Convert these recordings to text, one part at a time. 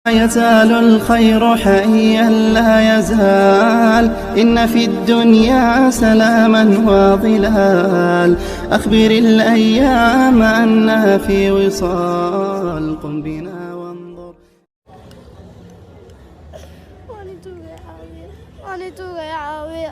يزال الخير حيا لا يزال إن في الدنيا سلاما وظلال أخبر الأيام أنا في وصال قم بنا وانظر. Waan tuugay, caawiya, waan tuugay, caawiya.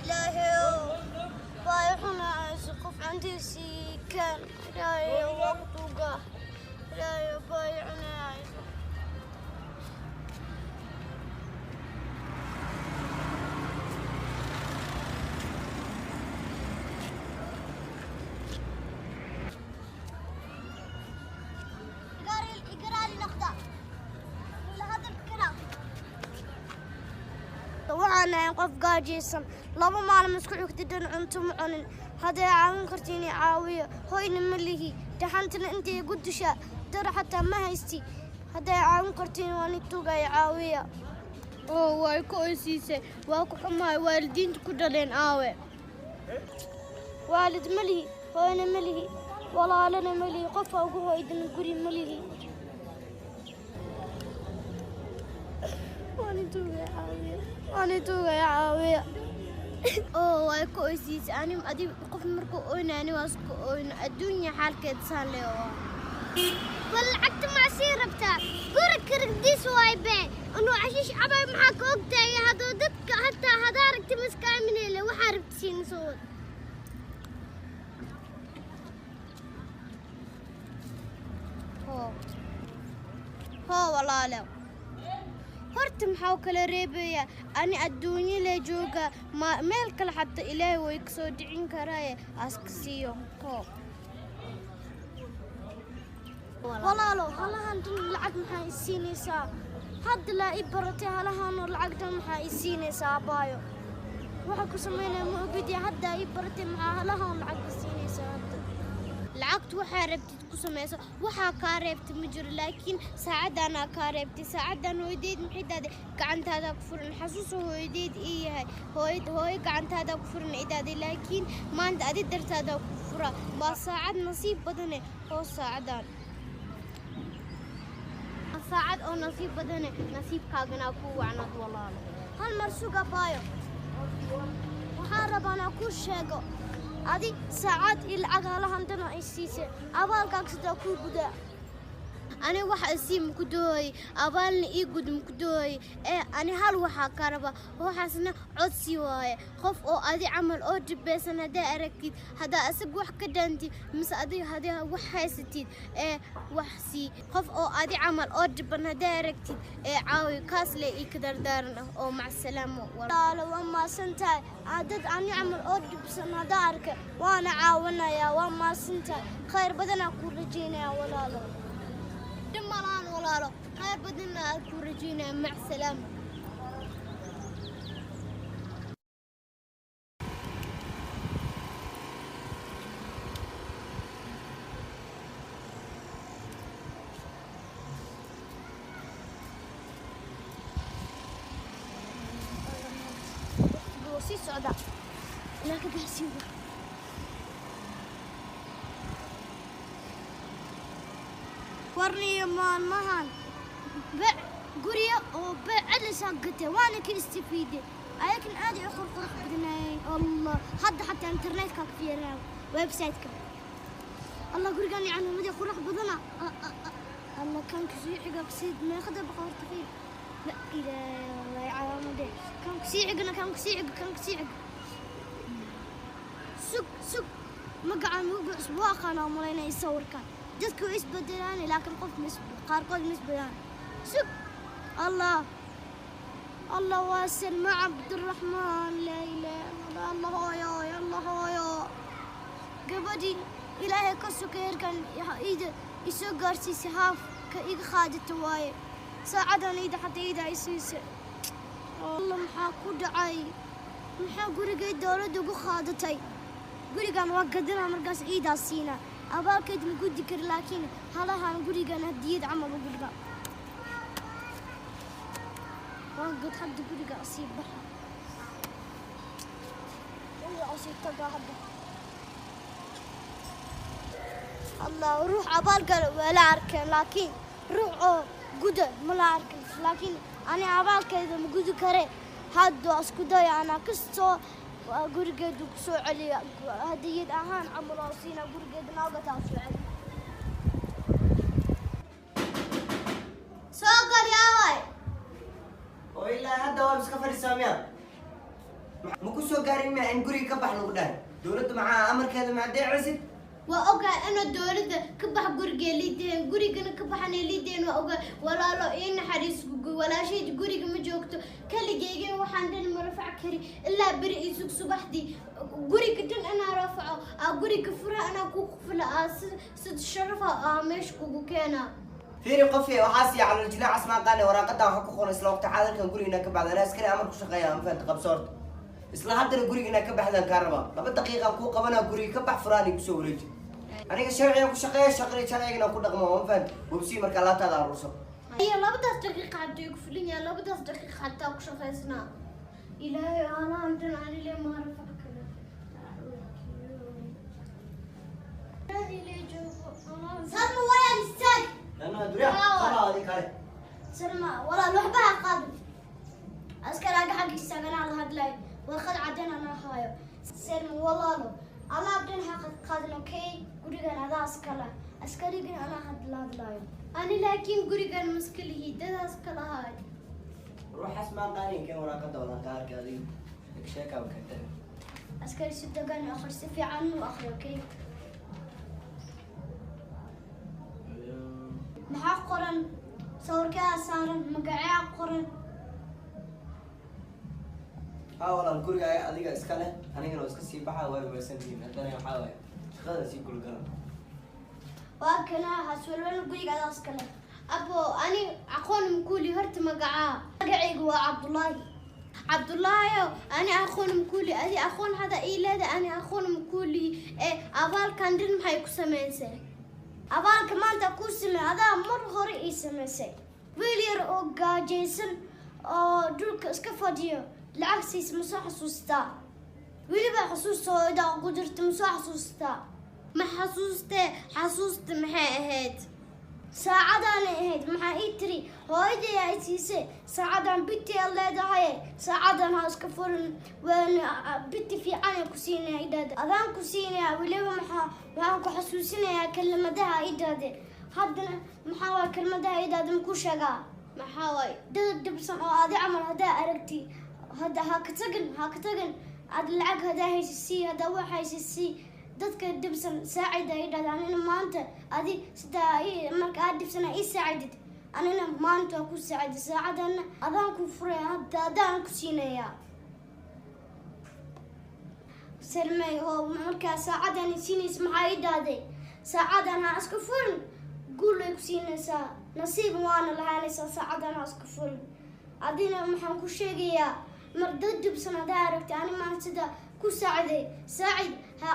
Ilaahayow, baahi xun hayso, qof cantiisii keen. Ilaahayow, waa ku tuugaa. Ilaahayow, baahi xun hayso. Igaraali noqda la hadal karaa. Waxaan ahay qof gaajaysan, 2 maalin isku xigta dhan cunto ma cunin. Hadday caawin kartiin, i caawiyo. Hoyna ma lihi, dhaxantana intay igu dishaa, dar xataa ma haysti. Hadday caawin kartiin, waan i tuugaya, caawiya. Oo way ku oysiisay, waa ku xumahay. Waalidiinta ku dhaleen aawe? Waalid ma lihi, hooyana ma lihi, walaalana ma lihi, qofa ugu hoydana guri ma lihi. Waan i tuugaya, caawiya, waan i tuugaya, caawiya. Oo way ku oysiisay. Ani adi qof markuu oyna, ani waa isku oyno. Adduunya xaalkeed saan lee waa. Wal lacagta ma sii rabtaa? Guri kirigdiis waay bee inuu cashiish cabay. Maxaa ka ogtahay hadduu dadka hataa hadaa aragti maska aaminele? Waxaa rabta siin soo wad. Hoo hoo, walaalo, horta maxaa u kala reebayaa? Ani adduunyo le jooga, ma meel kale xataa Ilaahay way ka soo dhicin karaaye, aska siiyo. Hoo walaalo, halahan dhan lacag maxaa i siinaysaa? Hadda laa i baratay, halahanoo lacag dhan maxaa i siinaysaa? Abaayo, waxa ku samaynaya ma ogidi. Haddaa i baratay, maxaa halahan lacag i siinaysaa hadda? Lacagtu waxaa rabtid ku samayso, waxaa kaa reebtay ma jiro, laakiin saacaddaanaa kaa reebtay. Saacaddan hooyadeed maxay daaday? Gacantaadaa ku furan. Xasuusa hooyadeed ii yahay, hooy hooyo gacantaadaa ku furan idaaday, laakiin maanta adi dartaadaa ku fura. Waa saacad nasiib badane oo saacaddan saacad oo nasiib badane, nasiibkaaganaa kuu wacnad walaalo. Hal mar suga baayo, waxaan rabaa inaan kuu sheego. Adi saacad iyo lacag halahan dhan ay siisay, abaalkaaga sidaa kuu gudaa? Ani waxa isii maku dooyay, abaalna ii gud maku dooyay. Ee ani hal waxaa ka raba, waxaasna codsi waaye. Qof oo adi camal oo dhibeysan haddaa aragtid, haddaa asag wax ka dhaantid mise adiga haddii wax haysatid, ee wax sii. Qof oo adi camal oo dhiban haddaa aragtid, ee caawi. Kaas le ii ka dardaaran ah oo macsalaamo walaalo. Waa maasan tahay. Dad ani camal oo dhibsan haddaa arka, waana caawinayaa. Waa maasan tahay, khayr badanaa kuu rajaynayaa walaalo. Malaan walaalo, khayr badanna aad ku rajaynaya. Mac salaama. Wuu sii socdaa ilaa ka gaarsiiyo. Warniyo maalmahan bec guryo oo bec celisaa gatay, waana ka istifiiday. Ayakan aad ay u qurqurux badnaayeen. Allah, hadda xataa internetka ka fiirinaya, website-ka. Allah, gurigan yacni mid qurux badana. Allah, kan kusii xiga kusii meeqada boqor tafiir. La ilaaha, wallahi calaamade. Kan kusii xigana, kan kusii xiga, kan kusii xiga. Sug sug, magacaan ugu cusub waa aqaanaa, malaynaya sawirkan. Dadku way isbedelaan, laakiin qof ma qaarkood ma isbedelaan. Sug, Allah Allah, waa Salma Cabdiraxmaan. Laa ilaaha illa Allah. Hooyo, Allah, hooyo, gabadhii Ilaahay ka sokay heerkan iida isoo gaarsiisay, haafka iga qaadata waaye. Saacadan iida xataa iida ay siisay. Allah, maxaa ku dhacay? Maxaa gurigay dowladda ugu qaadatay? Gurigan waa gadana markaas ciidaa siina. Abaalkeed ma gudi kari, laakiin halahan gurigan hadiyad camal ugu dhiga. Waa gad hadda guriga asii baxa. Guriga asii tagaa hadda. Allah, ruux abaal gala waa la arkeen, laakiin ruux oo guda ma la arkin. Laakiin ani abaalkeeda ma gudi kare. Hadda waa isku daya anaa kastoo waa gurigeedu ku soo celiya hadiyad ahaan camal oo siina gurigeeda naagataa soo celiya. Soo gal yaaway. Oo ilaa hadda waa iska fadhisaa miya? Ma ku soo gaarin miya in guriga ka bax lagu dhahay? Dowladda maxaa amarkeeda ma adeecaysid? Waa ogahay inuu dowladda ka bax gurigee liideen, gurigana ka baxana liideen. Waa ogahay walaalo, ii naxariis. Walaashayd guriga ma joogto, kaligeygan waxaan dhan ma rafac kari. Ilaa beri ii sug subaxdii guriga dhan anaa rafaco aa guriga fura anaa ku qufla aa si sharafa aa meesha kugu keenaa. Fiiri qofi, waxaas iyo calool jilaacas ma aqaane. Waraaqadan waxa ku qoran isla waqti xaadirkan guriga inaa ka baxda. Anaa askari amar ku shaqeeya, ma fahanta? Qabso horta. Isla haddana guriga inaa ka baxdaan kaa rabaa. 2 daqiiqaan kuu qabanaa, guriga ka bax, furaan igu soo wareeji. Aniga sharcigan ku shaqeeya, sharcigana ku dhaqmo, ma fahanta? Websii marka alaabtaada aruurso. Iyo 2daas daqiiqa hadda igu filin yahay, 2daas daqiiqa hataa ku shaqaysnaa. Ilaahay, anaan dhan anile ma rafac kara. Salma, walaal istaag. Lana duriya sala adi kale. Salma, walaal waxba ha qaadin. Askaraaga xagga istaaganaa la hadlayo. Warqad caddan anaa haayo. Salma walaalo, alaab dhan ha qaadin, okay? Gurigan adaa iskale, askarigan anaa hadla hadlayo ani, laakiin gurigan maskalihi dadaas kala haay. Ruuxaas ma aqaanin. Keen waraaqada wadan ka arka adiga sheekaa keentay. Askari, si degan akhri, si fiican u akhri, okay? Maxaa qoran? Sawirkaa saaran, magacyaa qoran? Haa walaal, guriga adiga iska leh, anigana waa iska sii baxa. Waa waysantihiin. Haddana waxaa waaye shaqada sii gulgala. Waa kana haswalwal, guriga adaa iska leh. Abo, ani aqoon mkuuli horta magacaa. Magacaygu waa Cabdullaahi. Cabdullaahiyow, ani aqoon mkuuli adi aqoon hada ii leeda. Ani aqoon mkuuli ee abaalkan dhin maxay ku samaysay? Abaalka maanta kuu samey adaa mar hore ii samaysay. Wiil yar oo gaajaysan oo dhulka iska fadhiyo lacag siis ma soo xasuustaa? Weliba xasuusta hooyadaa ugu jirta ma soo xasuustaa? Ma xasuustee. Xasuusta maxay ahayd? Saacadaana ahayd. Maxaa ii tiri? Hooyaday ay siisay saacadan biti aad leedahay, saacadan ha iska furin, waana biti fiican ay ku siinaya idhaahde. Adaan ku siinaya. Weliba maxaa waxaan ku xasuusinayaa kelmadaha idhaahde. Haddana maxaa waay kelmadaha idhaahde? Maku sheegaa? Maxaa waay? Dad dhibsan oo adi camal haddaa aragti hadda ha ka tagin, ha ka tagin. Aad lacag haddaa haysa sii, haddaa wax haysa sii. Dadka dhibsan saacida idhahda. Anina maanta adi sidaa marka aad dhibsana ii saacidid, anina maanta waa ku saaciday. Saacadana adaan ku furay hadda, adaan ku siinayaa. Salmey oo markaa saacadan siinaysa maxaa ii dhahday? Saacadan ha iska furin, guul ay ku siinaysaa, nasiib waana lahaanaysaa. Saacadan ha iska furin. Adina maxaan ku sheegayaa? Mar dad dhibsan haddaa aragtay, ani maanta sida ku saaciday saacid, ha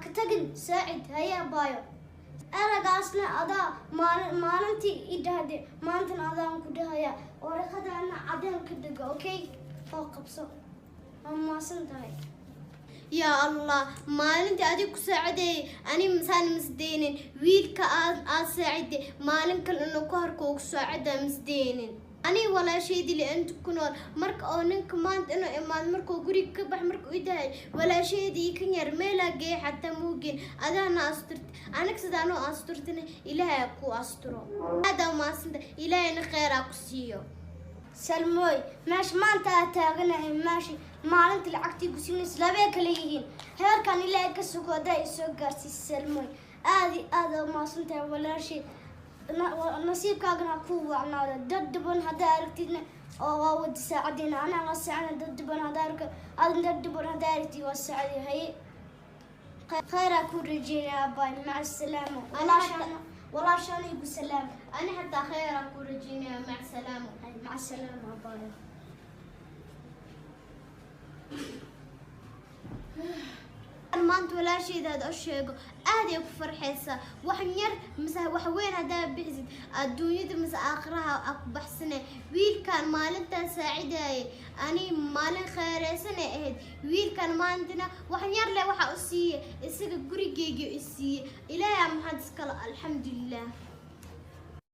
ka tagin, saacid hayaa baayo. Eragaasna adaa maalintii i dhahday, maantana adaan ku dhahaya. Waraqadana cadeen ka dhigo, okay? Oo qabso, waa mahadsan tahay. Yaa Allah, maalintii adig ku saacideeyey ani masaan masdeynin. Wiilka aad aad saaciday maalin kale inuu ku harko ugu saacidaa masdeynin. Ani walaashaydii le inta ku nool marka oo ninka maanta inuu imaado markuu guriga ka bax markuu i dahay walaashaydii kan yar meelaa geey xataa muugin. Adaana asturta aniga sidaanoo asturtana Ilaahay ku asturo. Aadaa maasanta, Ilaahayna kheyraa ku siiyo. Salmooy, meesha maanta aad taaganahay, meesha maalinta lacagtii ku siinaysa labee kale yihiin. Heerkan Ilaahay ka sugo haddaa i soo gaarsiisay. Salmooy, aad iyo aad aa umahadsan tahay walaashay. Nasiibkaagana ha kuu wacnaado. Dad dhiban haddaa aragtidna oo waa wada saacadina anaa waa saacadina. Dad dhiban haddaa arko adna dad dhiban haddaa aragtid waa saacadi. Haye, khayraa kuu rajeynaya abaay. Maca asalaama. Walaashaana igu salaam. Ani xataa khayraa kuu rajeynaya. Maca salaama. Maca asalaama abaay. Maanta walaashayda aad u sheego, aad ay ku farxaysaa. Wax yar mise wax weyn haddaa bixisid, adduunyada mise aakhiraha aa ku baxsane. Wiilkan maalintaan saacidaayay ani maalin kheyreysane ahayd. Wiilkan maantana wax yar leh waxa u siiyey isaga, gurigeyga i siiyey. Ilaahay maxaad iskale, alxamdulilah.